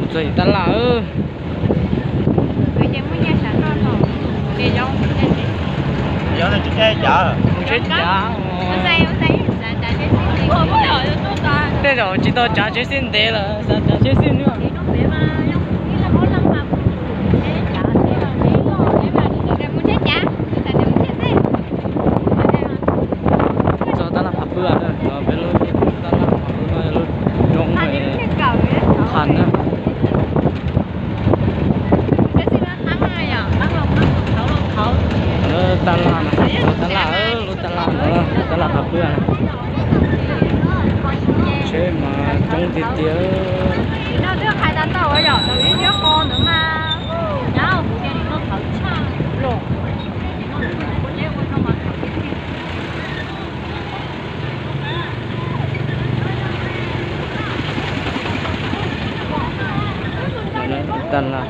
Txog tab laj. Tej zaum tsis tau tsav tsheb xij ntev lawm, xav tsav tsheb xij ntev. Txog tab laj Phav Pwj, peb lub tab laj Phav Pwj no yog lub roob Kham na. Tab laj no, tab laj, lub tab laj no, tab laj Phav Pwj. Tsheb mas coob tiag tiag. Tag lawm.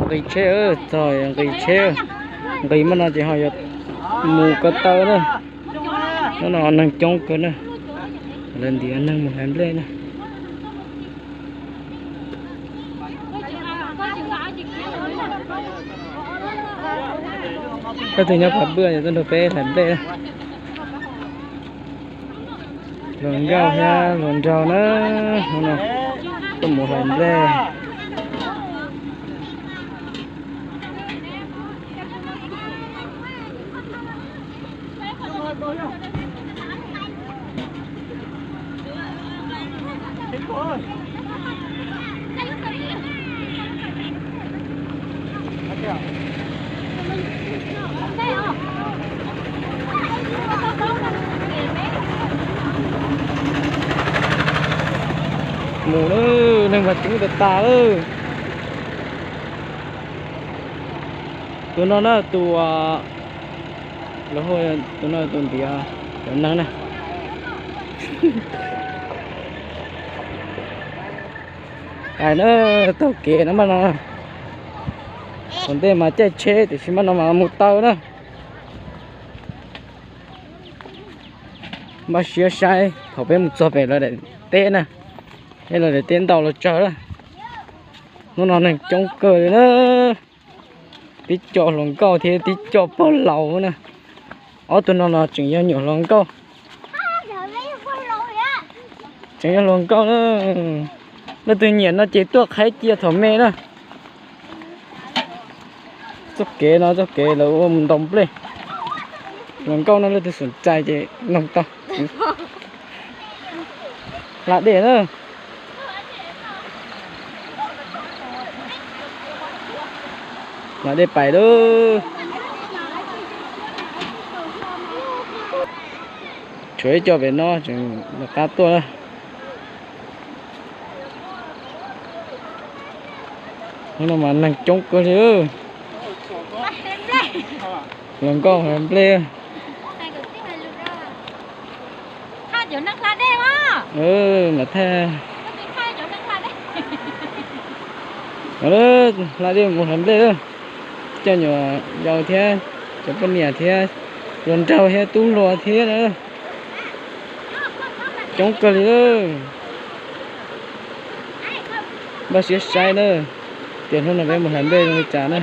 Nqis tsheb, txog nqis tsheb, nqis muaj no ces ho yuav mus ko taw na. Hnub no neeg coob kawg na, lawv ntiav neeg mus hlais nplej na. Koj tus nyob Phav Pwj, tuaj nrog peb hlais nplej. Hluas nkauj thiab hluas nraug na, hnub no tuaj mus hlais nplej. Mus lawm, neeg mas coob tas tas lawm. Tus no na tus, lawv hu tus no tus ntiav cov neeg na. Ais na, taug kev no mas no, ua ntej mas caij tsheb tiam sis mas no mas mus taw na. Npaj siab saib thaum peb mus txog pem lawv daim teb na, es lawv daim teb ntau los tsawg lawm. Hnub no neeg coob kawg li na, tib co hluas nkauj thiab tib co pog laus na. Ob tug no los tseem yog nyuam hluas nkauj, tseem yog hluas nkauj na. Leej twg nyiam no ces tuaj qhaib cia thaum me na. Txoj kev no txoj kev lawv ua mus ntaus nplej. Hluas nkauj no leej twg xum txais ces noog tau. Hla dej na. Hla dej pais lawm. Tshuav ib co pem no tseem lawv qab tuaj na. Hnub no mas neeg coob kawg li. Hluas nkauj hlais nplej. Mas thaij, hla dej mus hlais nplej lawm. Coj nyuam yaus thiab cov poj niam thiab hluas nraug thiab tub hluas thiab na. Coob kawg li lawm. Npaj siab saib na, tias hnub no peb mus hlais nplej zoo li cas na.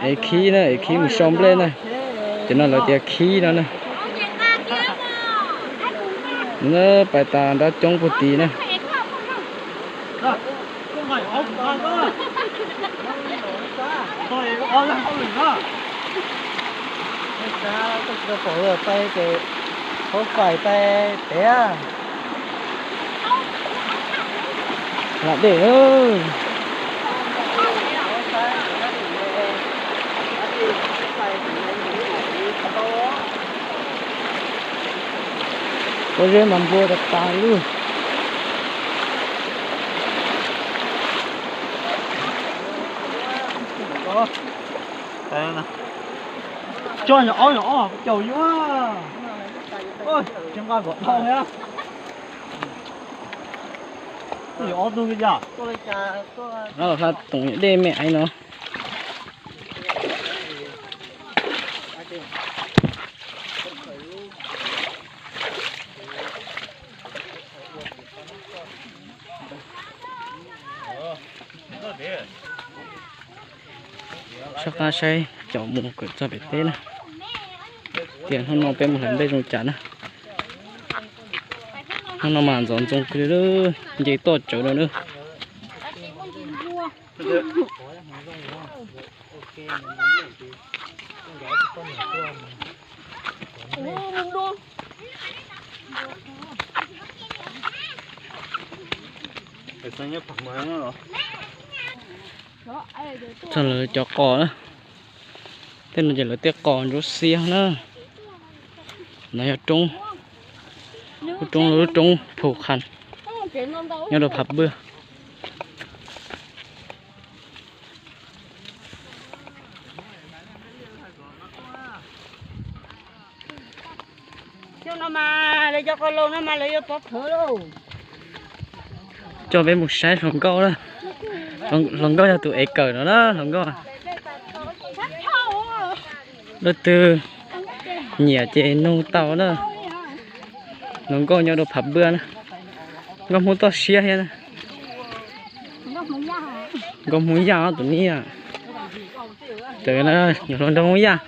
Ev khib na, ev khib mus sau nplej na. Cov no lawv tias khib no na. Pais tas nrab coob puag tid na. Pais ces hauv fais pais pem. Lam dej. Pob zeb mas nplua tas tas li. Coj nyuam ob nyuam ob caum yuav. Tsis nqa kom dhau thiab. Nyuam ob tug yam. No hla toom dej me aiv no. Soj qab saib caum mus kom txog pem teb na. Tias hnub no peb mus hlais nplej zoo cas na. Hnub no mas ntxov ntxoo kawg li, nce toj tsawv no na. Txog lawv cov qos na. Tej no ces lawv tej qos ntsuab xiab na. No yog roob, lub roob, lub roob Phu Khas nyob rau Phav Pwj. Coj peb mus saib hluas nkauj na. Hluas nkauj yog tus ev kawm no na, hluas nkauj. Leej twg nyiam ces nug tau na. Hluas nkauj nyob rau Phav Pwj na. Nkauj Hmoob toj siab thiab na. Nkauj Hmoob Yaj tus niam. Txawm nyuam hluas nraug Hmoob Yaj.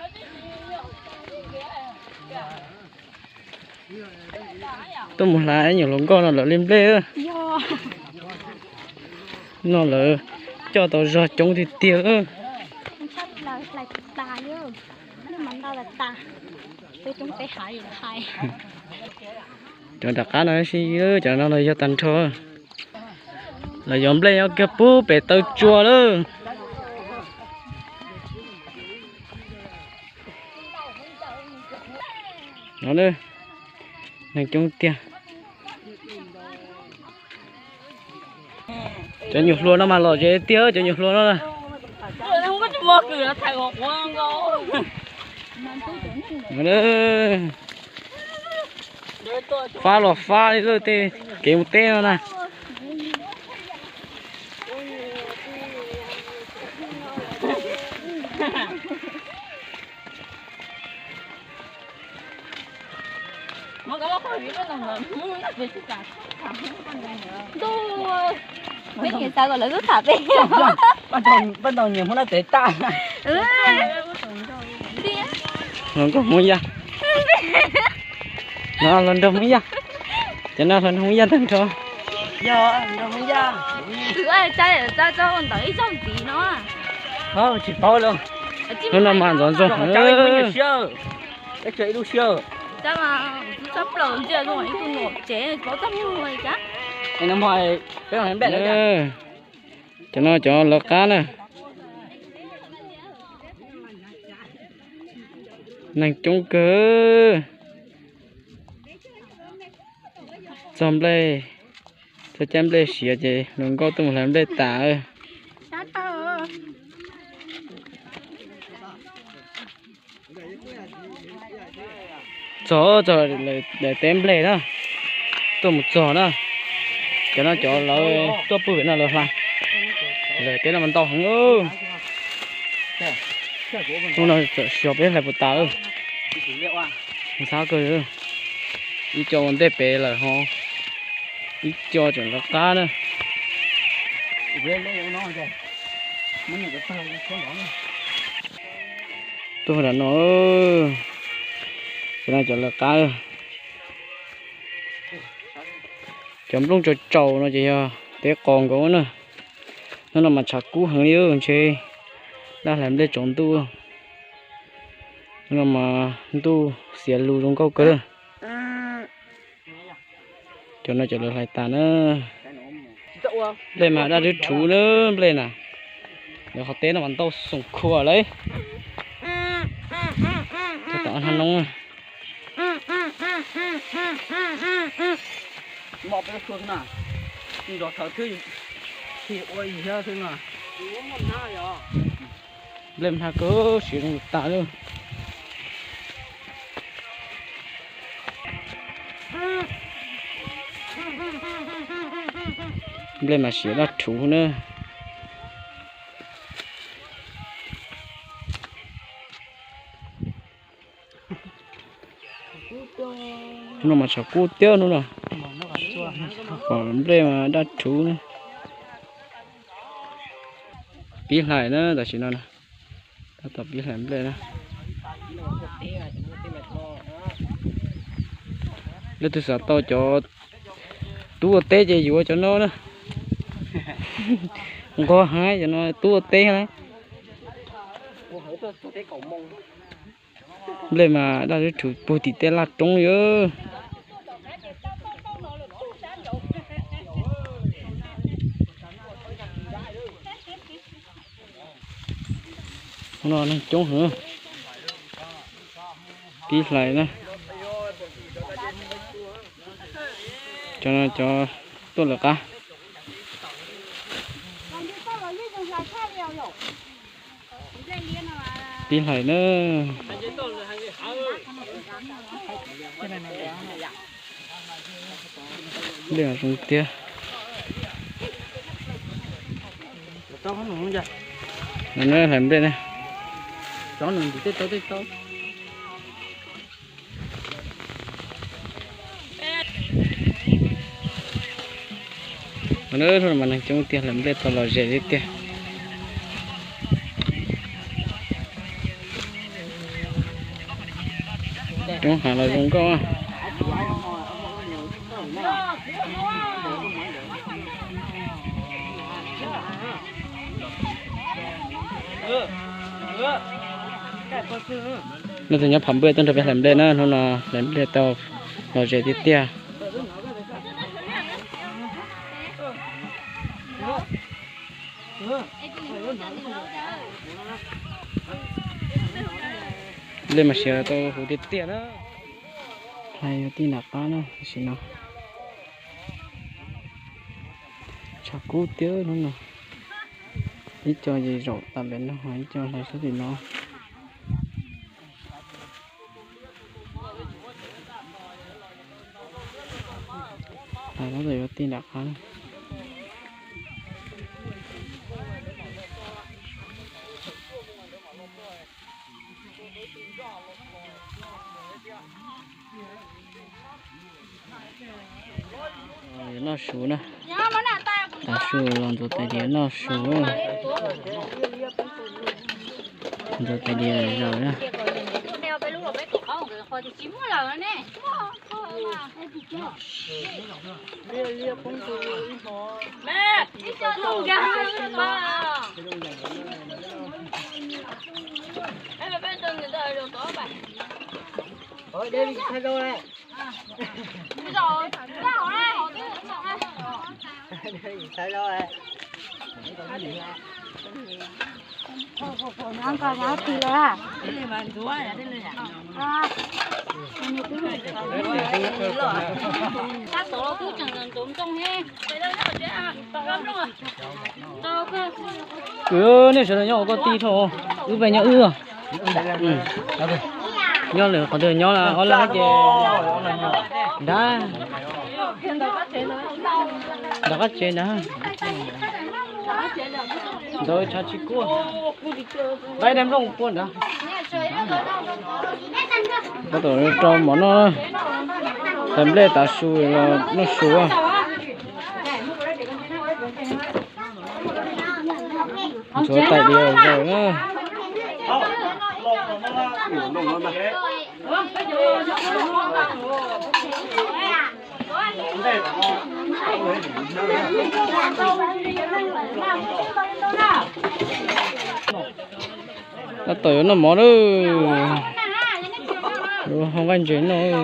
Tuaj mus hlais nyuam hluas nkauj no lawv li nplej. No lawv coj tau zog coob tiag tiag. Cov nram qab no si, cov no los yog tag nrho. Lawv yuav nplej nyob kiag pub pem taw tsua lawm. No, neeg coob tiag. Cov nyuam hluas no mas los ze tiag, cov nyuam hluas no na. Fab los fab li tej kev mus teb no na. Ntuj, peb nyiam xav kom lawv tub tham peb. Pab tau nyiam Hmoob Nab Tes tag. Hluas nkauj Hmoob Yaj. No hluas nraug Hmoob Yaj. Cov no hluas nraug Hmoob Yaj tag nrho. Tus tsa tsa ntawm ib tsob ntxiv no. Tsis paub lawm. Hnub no mas ntxov ntxoo heev. Cov no cov lawv qab na. Neeg coob kawg. Txog nplej, txog caij nplej siav ces hluas nkauj tuaj mus hlais nplej tas. Txog, txog lawv teb nplej na, tuaj mus txog na. Cov no cov lawv tuaj pw pem no lawv hlais. Lawv teb no mas ntau heev. Hnub no txawm xyov peb hlais puas tas. Ntxhab kawg. Ib co ua ntej pem lawm ho ib co tseem lawv qab na. Tuaj nram no, cov no cov lawv qab. Cov nplooj tsaus tsaus no ces yog teb qos nkaus na. Hnub no mas tshav kub heev li, ntshe dab hlais nplej tsaus ntuj. Hnub no mas ntuj xiav lug zoo nkauj kawg. Cov no cov lawv hlais tas na. Nplej mas daj rwb rhuv na, nplej na. Lawv qhov teb no mas ntau xoom khua lawm. Cov tom no noob. Nplej hnav kawg siav zoo tas lawm. Nplej mas siav daj rhuv na. Hnub no mas tshav kub tiag hnub no. Pom nplej mas daj rhuv na. Pib hlais na tam sim no. Tab tom pib hlais nplej na. Leej twg xav tau cov tub ua teb ces yuav cov no na. Nquag heev cov no tub ua teb na. Nplej mas daj rhuv puag tim tej laj roob yom. Hnub no neeg coob heev. Pib hlais na. Cov no cov tuaj lawm qab. Pib hlais na. Nplej zoo tiag. No hlais nplej na. Hnub no mas neeg coob tiag, hlais nplej tau lom zem li tiag. Roob hav los zoo nkauj. Leej twg nyob Pham Npaj tuaj nrog peb hlais nplej na, hnub no hlais nplej tau lom zem tiag tiag. Nplej mas siav tau huv tiag tiag na. Hlais yuav tij nram qab na, tam sim no tshav kub tiag hnub no. Ib co ces zaum tas pem no, ib co hlais sab tim no. Hlais tab tom yuav tij nram qab. Yuav noj su na. Tav su los ntxuav tais diav noj su. Ntxuav tais diav zaws na. Nej sawv daws nyob ua koj tij dhau, wb peb nyob wb. Nyob lawm qhov twg nyob ob leeg ces nrad, nrad qab tsev nrad. Ntawd tshav tsis kub, tab ib daim nplooj pua nrad. Tab tom rau mov noj, hlais nplej tav su los noj su. Ntxuav tais diav zaws na. Tab tom yuav noj mov lawm. Ho nqaij ntses noj.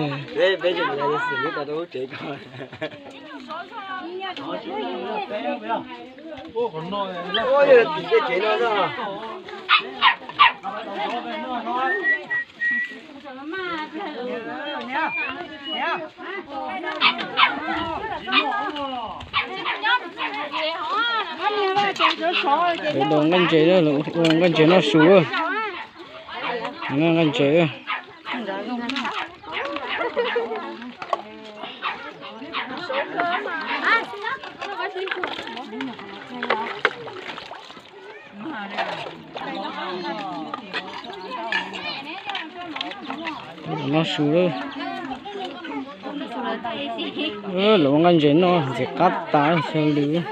Lawv daus nqaij ntses, ua nqaij ntses noj su. Nqaij ntses. Noj su lawm. Lawv ua nqaij ntses noj ntxim qab tas xyaw lws.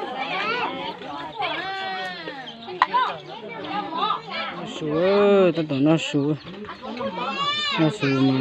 Noj su, tab tom noj su. Noj su mas